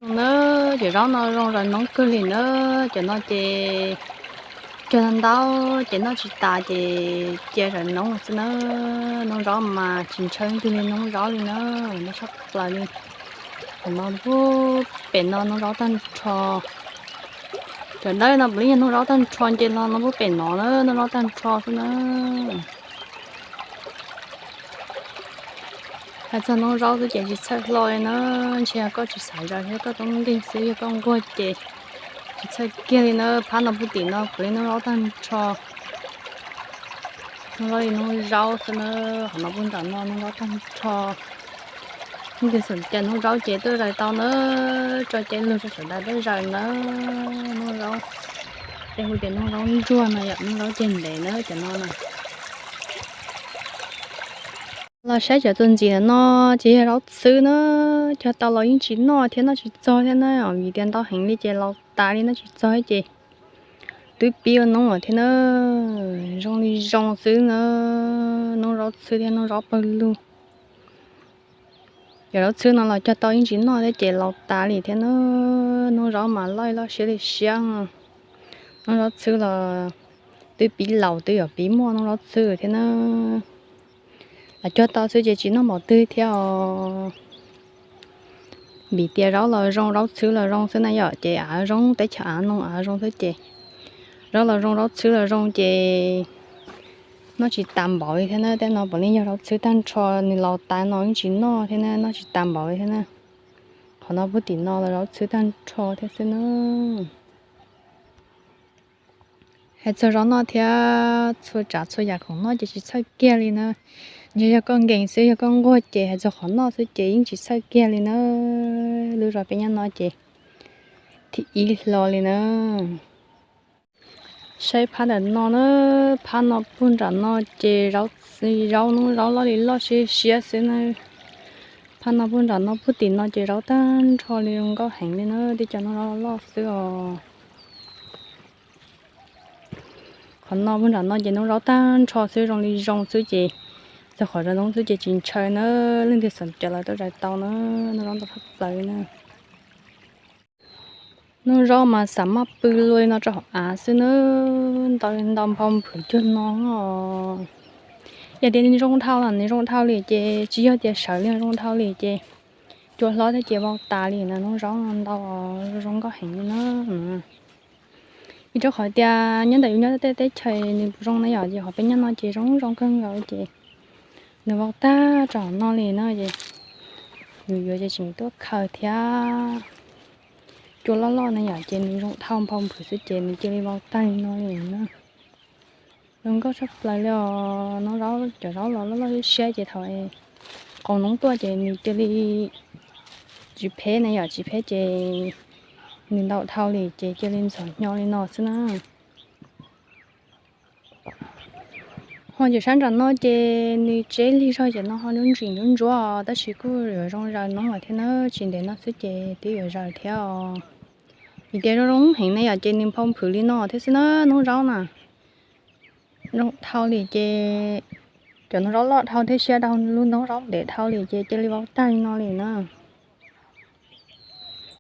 Zoo na, cov zaub no zoo raws noob kawg li na. Cov no ces cog ntau ces noj tsis tas ces cia raws noob xwb na. Noob zaub mas tsis ntshaw leej twg li noob zaub li na, noj tshaj plaws li. Cov no pub pem no noob zaub tag nrho. Cov dawb no puav leej yog noob zaub tag nrho, ces los no pub pem no na, noob zaub tag nrho xwb na. Hais txog noob zaub xwb ces tsis txhawj hlo li na, ntshe yog koj tsis xav zam thiab koj toob nkeeg xwb, yog koj nquag ces tsis txhawj kiag li na. Phab no pug tim no puav leej noob zaub tag nrho. Noob zaub li noob zaub xwb na, qhov no pug nram no noob zaub tag nrho. Leej twg xom caw noob zaub ces tuaj zaws tau na, tso caij lug rau sawv daws tuaj zaws na. Noob zaub, peb hu tias noob zaub ntsuag no yom, noob zaub ceg ntev na cov no na. Los saib cov txuas ntxiv ntawm no ces yog zaub txhwb na, cog tau los yeej tsis noj thiab noj tsis txog thiab na, vim tias ntau heev li ces laus tas li noj tsis txog ces twb pib ua noob lawm thiab na. Zoo li zoo xwb na, noob zaub txhwb thiab noob zaub pawg lug. Cov zaub txhwb no los cog tau yeej tsis noj thiab ces laus tas li thiab na. Noob zaub mas loj loj siab li siab. Noob zaub txhwb los twb pib laus twb yuav pib muaj noob zaub txhwb thiab na. Los cog tau xwb ces tsis noj npaum twg thiab os. Vim tias zaub los zoo zaub txhwb los zoo xwb na yom, ces av zoo teb chaws av no av zoo xwb ces zaub los zoo zaub txhwb los zoo ces noj tsis tas npaum li thiab na. Tej no puav leej yog zaub txhwb tag nrho, nws laus tas no yeej tsis noj thiab na, noj tsis tas npaum li thiab na. Qhov no pug tim no los zaub txhwb tag nrho thiab xwb na. Hais txog zaub noj thiab txhua tsav txhua yam khoom noj ces tsis txhawj kiag li na. Ntshe yog koj nkees xwb, yog koj nquag ces hais txog qhov noj xwb ces yeej tsis txhawj kiag li na. Lub zos peb nyob no ces thib ib hlo li na. Saib phab ntawm no na, phab no pug nram no ces zaub, zaub noob zaub loj li loj siab siab xwb na. Phab no pug nram no pug tim no ces zaub tag nrho li zoo nkauj heev li na, tib co noob zaub loj xwb os. Qhov no pug nram no ces noob zaub tag nrho xwb, zoo li zoo xwb ces txog qhov zaws noob xwb ces tsis ntshaw na. Leej twg xom caw los tuaj zaws tau na, noob zaub ntau tshaj plaws li na. Noob zaub mas xam maj pw luaj li no rau hauv av xwb na, ntau li ntau nphau nphwv cuag no. Yog tias nws zoo dhau los nws zoo dhau li ces tsis yog tias sawv li, zoo dhau li ces cua hlob thiab ces vau tas li na. Noob zaub no ntau zoo nkauj heev li na. Vim rau qhov tias nyob ntawm yus nyob tej teb chaws nws zoo na yom, ces qhov peb nyob no ces zoo zoo kawg nkaus ces nws vau tag rau hauv no li na ces yus yuav ces tseem tuaj khaws thiab. Cua loj loj na yom, ces nws zoo dhau nphau nphwv xwb ces nws cia li vau tag li no li na. Zoo nkauj tshaj plaws li os. Noob zaub, cov zaub los loj loj siab siab ces thaum qaus noob tuaj ces nws cia li tsis pheb na yom, tsis pheb ces nws ntau dhau li ces cia li ntxhov hnyo li no xwb na. Ho cov sab nram no ces nws tseb lig zog cov no ho ntsuab ntsis ntsuab ntsuab tab sis kuj yuav zoo zaws noob lawm thiab na, tsis ntev no xwb ces twb yuav zaws thiab os. Vim tias zoo zoo heev na yom, ces nws nphau nphwv li no thiab xwb na noob zaub na. Zoo dhau li ces cov noob zaub loj dhau thiab siab dhau, lub noob zaub ntev dhau li ces cia li vau tag li no li na.